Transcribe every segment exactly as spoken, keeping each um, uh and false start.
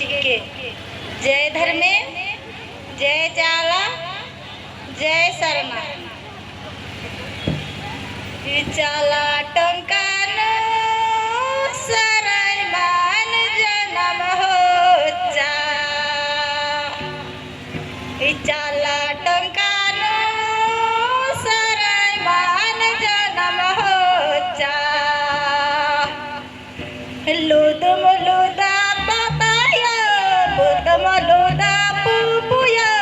के। जय धर्मेस, जय चाला, जय सरना। ई चाला टोंका नू सरई मान जनम होचा। ई चाला टोंका नू सरई मान जनम होचा। लुदम लुदा पतायो, लुदम लुदा पुपुयो,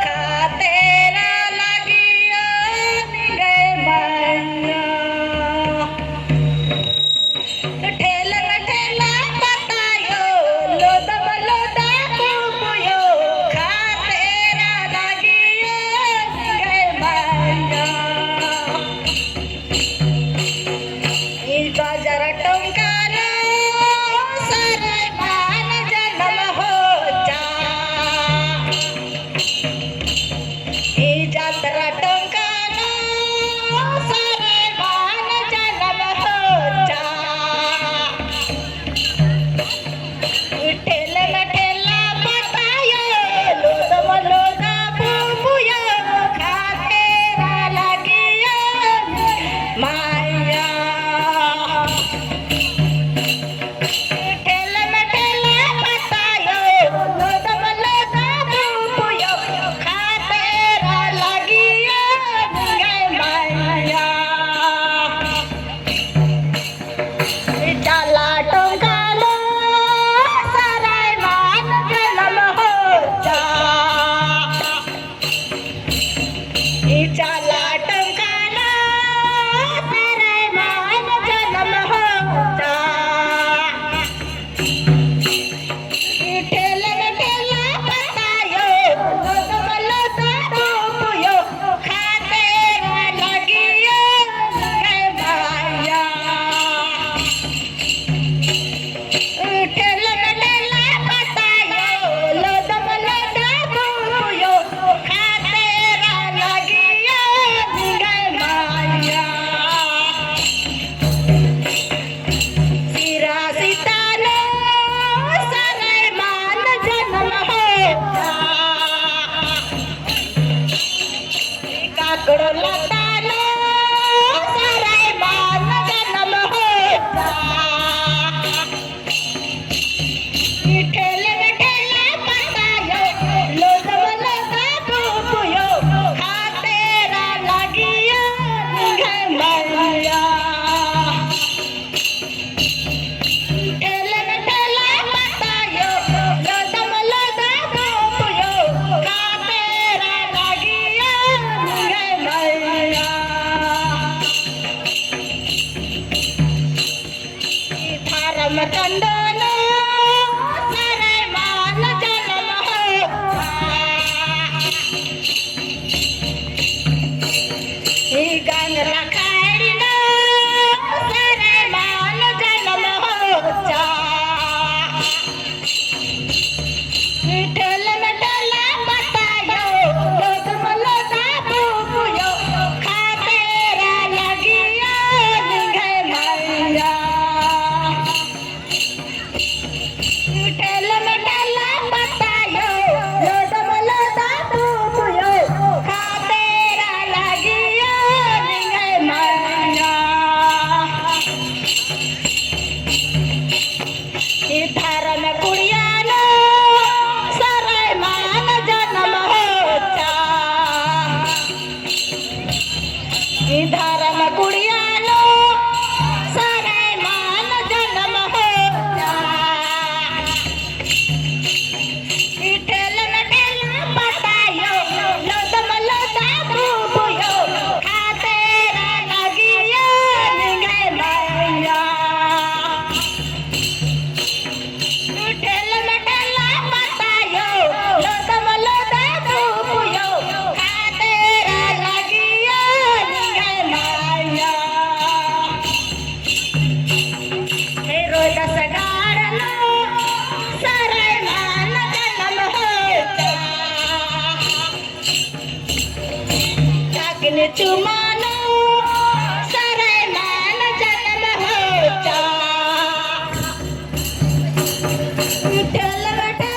खातेरा लगियो निंग्है मइय्याँ। ठेलम ठेला पतायो, लुदम लुदा पुपुयो, खातेरा लगियो निंग्है मइय्याँ। ई बाजार टोंका नू सरई मान जनम होचा। ई जात्रा टोंका नू सरई मान जनम होचा। ठेलम ठेला पतायो, लुदम लुदा पुपुयो, खातेरा लगियो मइय्याँ। ठेलम ठेला पतायो, लुदम लुदा पुपुयो, खातेरा लगियो निंग्है मइय्याँ। ई चाला टोंका नू सरई मान जनम होचा। ई चाला टोंका नू सरई मान जनम होचा। ठेलम ठेला पतायो, लुदम लुदा पुपुयो, खातेरा लगियो निंग्है मइय्याँ। ठेलम ठेला पतायो, लुदम लुदा पुपुयो, खातेरा लगियो निंग्है मइय्याँ। सिरा सिता नू सरई मान जनम होचा। काकड़ो लता नू सरई मान जनम होचा। ठेलम ठेला पतायो, लुदम लुदा पुपुयो, खातेरा लगियो निंग्है मइय्याँ। ठेलम ठेला पतायो, लुदम लुदा पुपुयो, खातेरा लगियो निंग्है मइय्याँ। धरम कंडो नू सरई मान जनम होचा। ई गंगरा खाड़ी नू सरई मान जनम होचा। ठेलम ठेला पतायो, लुदम लुदा पुपुयो, खातेरा लगियो निंग्है मइय्याँ। ठेलम ठेला पतायो, लुदम लुदा पुपुयो, खातेरा लगियो निंग्है मइय्याँ। ई धरम कुड़िया नू सरई मान जनम होचा। ई धरम कुड़िया नू सरई मान जनम होचा। ई ठेलम ठेला पतायो, लुदम लुदा पुपुयो, खातेरा लगियो निंग्है मइय्याँ। ठेलम ठेला पतायो, लुदम लुदा पुपुयो, खातेरा लगियो निंग्है मइय्याँ। हे रोजा सगाड़ नू सरई मान जनम होचा। काकनी चुमा नू सरई मान जनम होचा। विठल विठल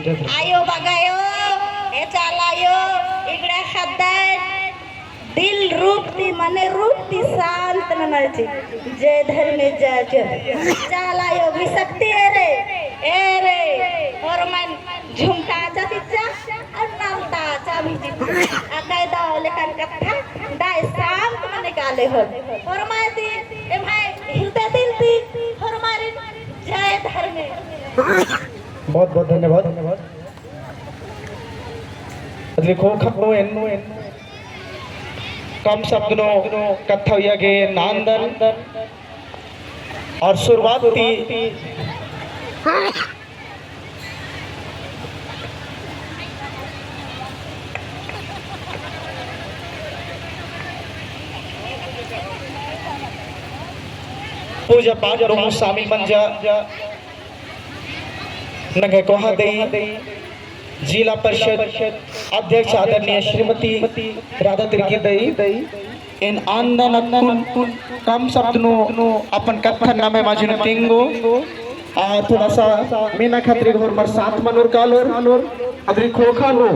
आयो बगायो, ए चाला आयो, इगड़ा ख़द्दर, दिल रूप ती, मने रूप ती शांत नना ची। जय धर्मेस जय। चाला आयो भी शक्ति एरे, एरे, होरमन झुमका चा चिच्चा, और नलता चा भी चिच्चा। अकय दव लेखन कत्था, दाई शांत मने काले होन। होरमा ती, एम्है हृदय दिल ती, होरमारिन जय धर्मेस। बहुत बहुत धन्यवाद। अदरी ख़ोख़ा नू एन कम शब्द नू कत्था उइया गे नांदन और शुरुआत ती पूजा पाठ नू शामिल मंजा नंग्है कोहा दई, जिला परिषद अध्यक्ष आदरणीय श्रीमती राधा तिर्की दई, एन आंदन अक्कुन कम शब्द नू अपन कत्थन नम्है मझी नू तेंगो, आ, थोड़ा सा मेना खतरी होरमर साथ मनोर कालोर, अदरी ख़ोख़ा नू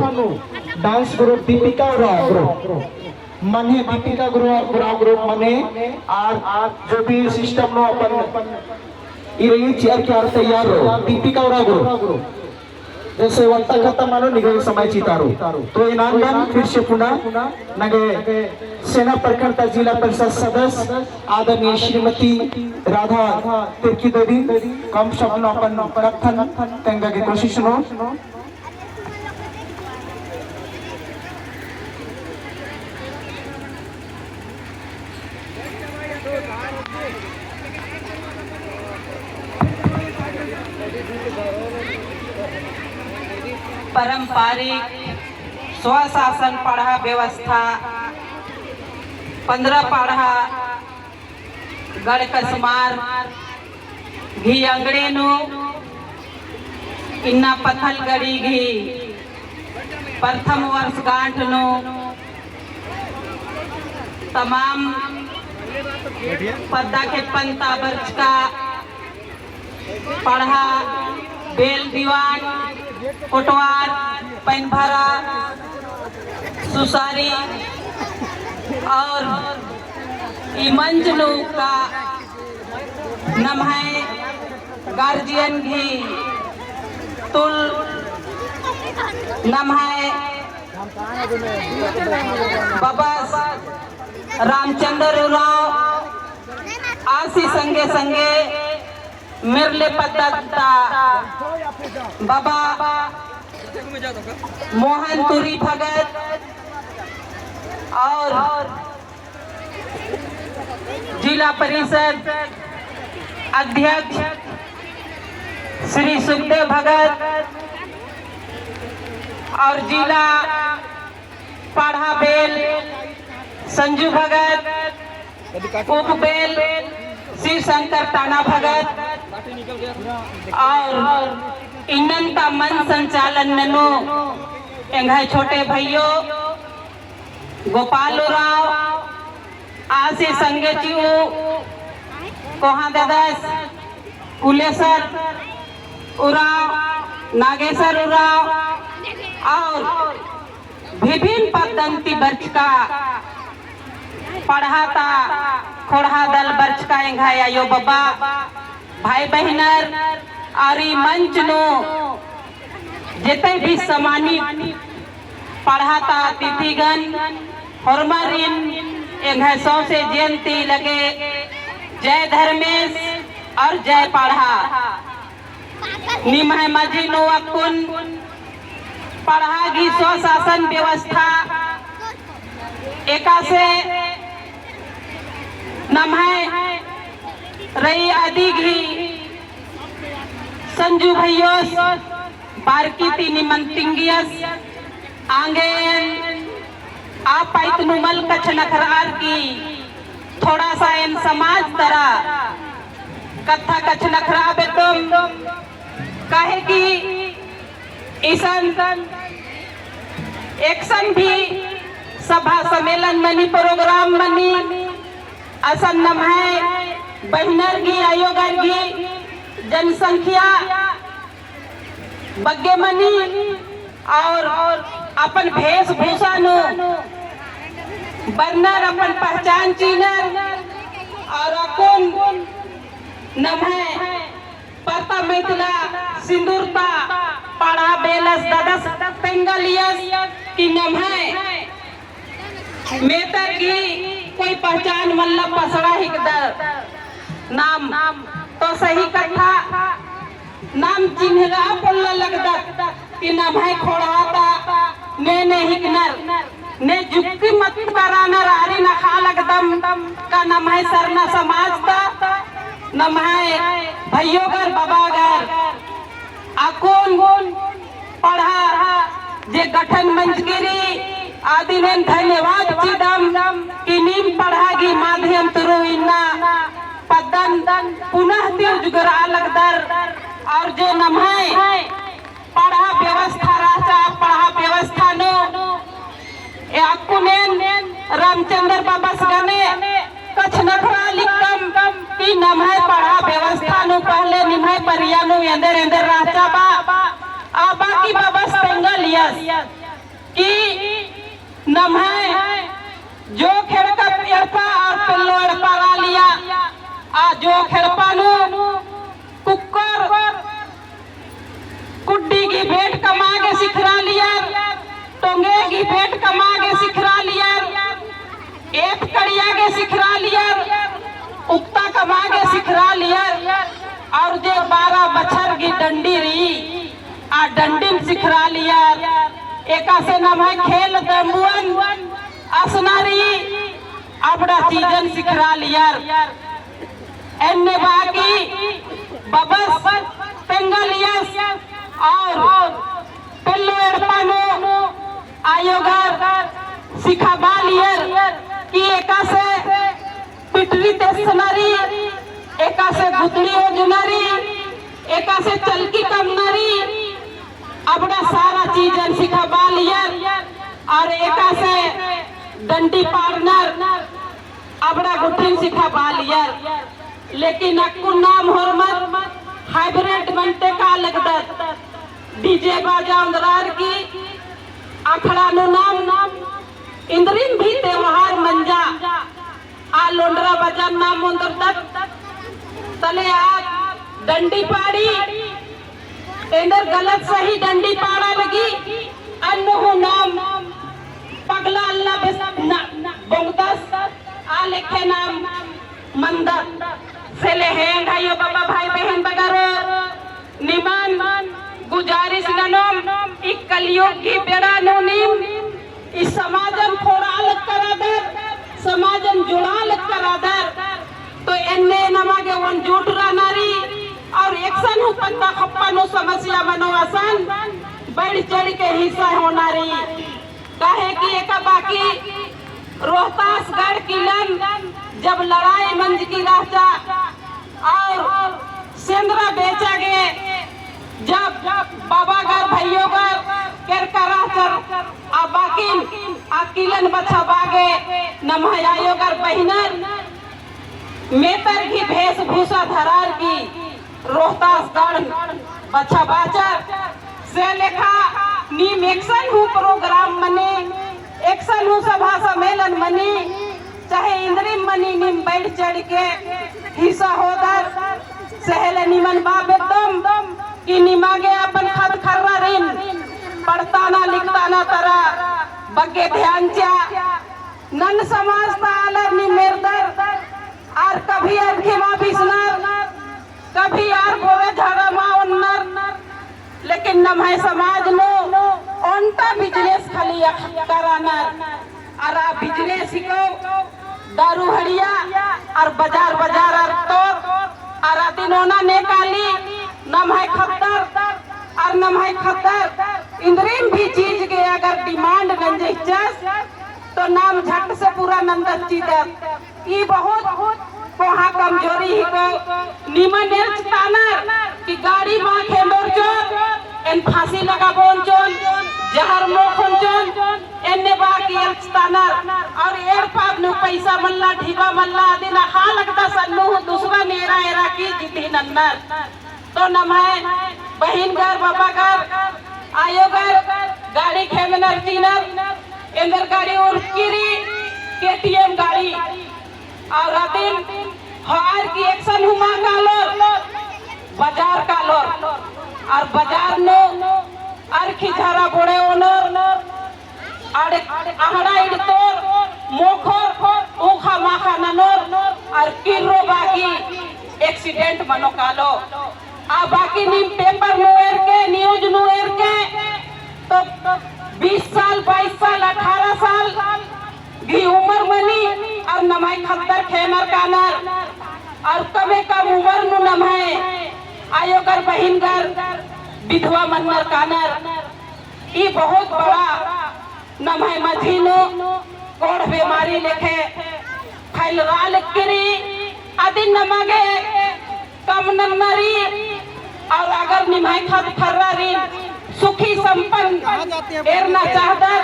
dance group दीपिका उराँव group। मने दीपिका उराँव, उराँव group मने, आर, आर जो भी system नू अपन ई रही chair के आर तैयार रओ, दीपिका उराँव group। जैसे वक्ता खत्म मानो निगल समय चितारो। तो एन आंदन फिर से पुनः नंग्है सेना प्रखंड ता जिला परिषद सदस्य आदरणीय श्रीमती राधा तिर्की ददी कम शब्द नू अपन कत्थन तेंगा गे कोशिश नू। पारंपरिक स्वशासन पड़हा व्यवस्था, पन्द्रह पड़हा गढ़कसमार गही अंगड़े नू इन्ना पथलगड़ी गही प्रथम वर्षगांठ नू तमाम पद्दा खेप्पन ता बरचका पड़हा, बेल दीवान, कोटवार, पैनभरा, सुसारी और ई मंच नू का नम्है guardian गही तुल नम्है बबस रामचंद्र उराँव आसी संगे संगे मेरले पद्दा ता बबा मोहन तुरी भगत और जिला परिषद अध्यक्ष श्री सुखदेव भगत और जिला पड़हा बेल संजू भगत, उप बेल शिव शंकर टाना भगत और इन्नन ता मंच संचालन ननू एंग्है छोटे भइयो गोपाल उराँव, आसी संगे चिऊ, कोहाँ ददस, कुलेसर उराँव, नागेसर उराँव और विभिन्न पद्दन ती बरचका पड़हा ता ख़ोंड़हा दल बरचका एंग्है आयो बबा, भाई बहिनर और ई मंच नू जेते भी सम्मानित पड़हा ता अतिथिगण, होरमारिन एंग्है सौंसे जियन ती लगे जय धर्मेस और जय पड़हा। निम्है मझी नू अक्कुन पड़हा गही स्वशासन व्यवस्था एकासे नम्है रई अदी गही संजू भइयोस बारकी ती निमन तिंगियस आंगे एन आ पाइत नू मल कछनखरअर की थोड़ा सा एन समाज तरा कत्था कछनखरआ बेद्दोम, काहे कि इसन एकसन भी सभा सम्मेलन मनी, program मनी, असन नम्है बहिनर गही, आयोगर गही जनसंख्या बग्गे मनी और अपन वेशभूषा नू बरनर, अपन पहचान चिअनर और अक्कुन नम्है परता मैतला सिंदूर ता पड़हा बेलस ददस तेंगालियस कि नम्है मेतर गही कोई पहचान मल्ला, पसड़ा हिकदर नाम। तो सही कत्था, नाम चिन्हरा पोल्ला लगदत कि नम्है खोड़हा ता ने ने हिकनर, ने जुक्ति मत करानर। आरिन अख़ा लगदम का नम्है सरना समाज ता, नम्है भइयोगर बबागर अक्कुन पड़हा जे गठन मंजकी रई, अदिन एन धन्यवाद चिदम कि नीम पड़हा गही माध्यम तुरु इन्ना पद्दन पुनः ती उजगरा लगदर। और जो नम्है पड़हा व्यवस्था रहचा, पड़हा व्यवस्था नू ए अक्कुन एन रामचंद्र बबस गने कछनखरआ लिक्कम कि नम्है पड़हा व्यवस्था नू पहले निम्है परिया नू एन्देर एन्देर रहचा बा, आ बाकी बबस तेंगालियस कि नम्है जोंख़ एड़पा, एड़पा और पेल्लो एड़पा रआलिया, आ जोंख़ एड़पा नू कुक्कोर कुड्डी गही भेंट कमआ गे सिखरालियर, टोंगे गही भेंट कमआ गे सिखरालियर, एप कड़िया गे सिखरालियर, उक्ता कमआ गे सिखरालियर, और जे बारह बछर गही डंडी रई, आ डंडिन सिखरालियर। एकासे नम्है खेल दम्बुअन असना रई, अबड़ा चीजन सिखरालियर। एन्ने बाकी बबस तेंगालियस और पेल्लो एड़पा नू आयोगर सिखाबालियर कि एकासे पिटरी तेसना रई, एकासे गुतड़ी ओजना रई, एकासे चलकी कमना रई, अबड़ा सारा चीजन सिखाबालियर और एकासे डंडी पाड़नर अबड़ा गुट्ठिन सिखाबालियर। लेकिन अक्कुन नाम होरमत hybrid मन्ते का लगदत। DJ बाजा ओन्दरअर की अखड़ा नू नाम, इन्द्रिम भी त्योहार मंजा। आ लोंडरा बाजा नाम ओन्दरदत। तले आ डंडी पाड़ी, एन्देर गलत सही डंडी पाड़ा लगी, अन्नु हूँ नाम पगला अल्ला बेस ना, बोंगदस, आ लेखे नाम मंदत। से ले हेंग आयो बाबा भाई बहिन बगरो, निमन गुजारिश ननोम, ई कलयुग की बेड़ा नू नीम, ई समाजन खोड़ाल करादर, समाजन जुड़ाल करादर, तो एन्ने नमा गे ओन जुट रहना रई, और एकसन हूँ पद्दा खप्पा नू समस्या मनो असन, बढ़ चढ़ के हिस्सा होना रई। काहे कि एका बाकी रोहतासगढ़ किलन जब लड़ाई मंजकी रहचा और सेंदरा बेचा गे जब बाबागर भइयोगर केरका रहचर आ बाकिन आ किलन बछाबआ गे नम्है आयोगर बहिनर मेतर गही भेषभूषा धरार की रोहतासगढ़ बछाबाचर। से लेखा नीम एकसन हूँ program मनी, एकसन हूँ सभा सम्मेलन मनी, चाहे इन्द्रिम मनी, नीम बढ़ चढ़ के हिस्सा होदर। से ले निमन बआ बेद्दम कि निमा गे अपन खद्द खर्रारिन पढ़ताना लिखताना तरा बग्गे ध्यान चिआ। नन समाज ता आलर नीम मेरदर, आर कभी अरखी मा बिसनर, कभी आर बोरे झाड़ा मा ओन्नर, लेकिन नम्है समाज नू ओन्टा business खाली अख़-, करानर। आर आ business हिको दारू हड़िया, आर बजार बजार आर तोर, आर अदिन ओना ने काली नम्है खद्दर, आर नम्है खद्दर इन्द्रिम भी चीज गे अगर demand नंजहिचस, तो नाम झट से पूरा नंदत चिदत। ई बहुत कोहाँ कमजोरी हिको। निमन एल्चतानर कि गाड़ी मा खेंदोर चोन, एन फांसी लगाबोन चोन, जहर मोखोन चोन, एन्ने बाकी एल्चतानर। और एड़पा नू पैसा मल्ला, ढिबा मल्ला, अदिन अख़ा लगदस अन्नु हूँ दूसरा नेरा एरा की जितही नन्नर। तो नम्है बहिनगर, बाबागर, आयोगर गाड़ी खेंदनर चिअनर, एन्देर गाड़ी उरखकी रई, KTM गाड़ी। और अदिन होअर की एकसन हूँ मल कालोर, बजार कालोर। और बजार नू अरखी झरा बोड़े ओनोर, अड़े अहड़ा इड़तोर, मोख़ोर, ऊख़ा माख़ा ननोर, और किर्रो बाकी accident मनो कालो। आ बाकी नीम paper नू एरके, news नू एरके, तो बीस साल, बाईस साल, अठारह साल गही उमर मनी, और नम्है ख़द्दर खेमर कानर, और कमे कम उमर नू नम्है आयोगर बहिनगर विधवा मनर कानर। ई बहुत बड़ा नम्है मझी नू कोढ़ बेमारी लेखे फैलरआ लगी रई। अदिन नमा गे कम नन्ना रई। और अगर निम्है ख़द्द फर्रा रई, सुखी संपन्न एरना चाहदर,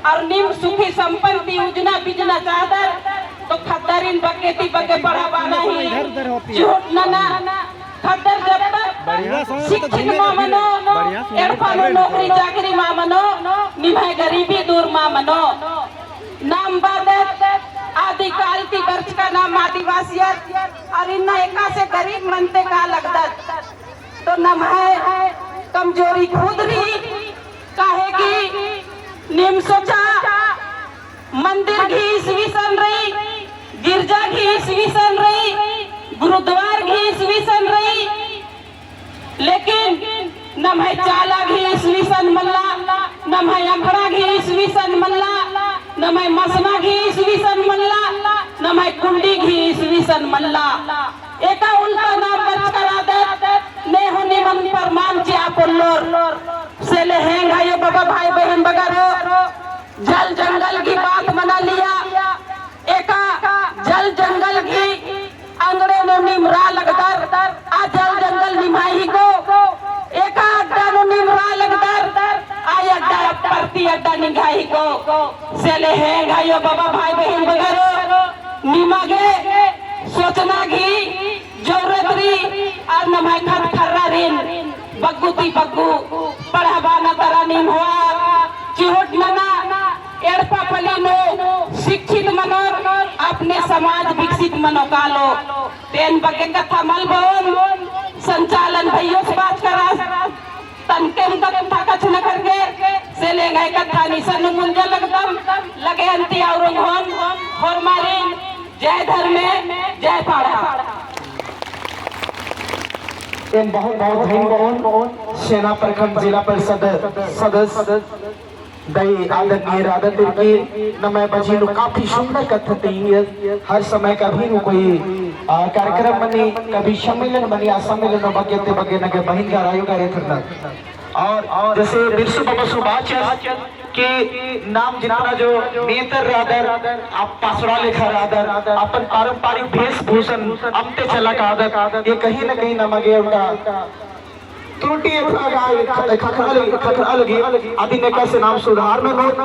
और नीम सुखी संपन्न ती उज्जना बिज्जना चाहदर, तो ख़द्दारिन बग्गे ती बग्गे पढ़ाबअना ही। झूठ नना, ख़द्दर जब तक शिक्षित मा मनो, एड़पा नू नौकरी चाकरी मा मनो, निम्है गरीबी दूर मा मनो। नाम बअदत आदिकाल ती बरचका नाम आदिवासियर, और इन्ना एकासे गरीब मनते का लगदत। तो नम्है कमजोरी खुद रई, काहे कि नीम सोचा, मंदिर गही ईस्वी सन रई, गिरजा गही ईस्वी सन रई, गुरुद्वार गही ईस्वी सन रई, लेकिन नम्है चाला गही ईस्वी सन मल्ला, नम्है अखड़ा गही ईस्वी सन मल्ला, नम्है मसना गही ईस्वी सन मल्ला, नम्है कुंडी गही ईस्वी सन मल्ला। एका उल्टा नाम बरचका रअदत, ने हूँ निमन प्रमाण चिआ पोल्लोर। से ले हेंग आयो बाबा भाई बहिन बगरो, जल जंगल गही बात मना लिया। एका जल जंगल गही अंगड़े नू नीम रआ लगदर, आ जल जंगल निम्है हिको। एका अड्डा नू नीम रआ लगदर, आ अड्डा परती अड्डा निंग्है हिको। से ले हेंग आयो बाबा भाई बहिन बगरो, निमा गे सोचना गही जरूरत रई। और नम्है ख़द्द फर्रारिन बग्गु ती बग्गु पढ़ाबअना तरा नीम होआ, चिहुट नना, एड़पा पल्ली नू शिक्षित मनोर, अपने समाज विकसित मनो कालो। तेन बग्गे कत्था मल बओन, संचालन भइयोस बाचका रअस, तनकेम कत्था कछनखरके, से ले एंग्है कत्थन इसन नू मुंजा लगदम, लगे अन्ती और ओंगोन, होरमारिन, जय धर्मे, जय पड़हा। एन बहुत बहुत धइन बओन, सेना प्रखंड जिला परिषद सदस्य दई आदरणीय राधा तिर्की नम्है मझी नू काफी सुंदर कत्था ती, हर समय कभी नू कोई, आ, कार्यक्रम मनी, कभी सम्मेलन मनी, आ सम्मेलन नू बग्गे ती बग्गे नगे बहिनगर आयोगर एथरनर। और जैसे बिरसू बाबा सु बाचस कि नाम जितना जो नेतर रअदर, आप पासड़ा लेखा रअदर, अपन पारंपरिक वेशभूषण अमते चला कादत, ये कहीं न कहीं नमा गे उनका त्रुटि एथरा गा ख-, खखरा लगी, खखरा लगी, अदिन एकासे नाम सुधार ननोत।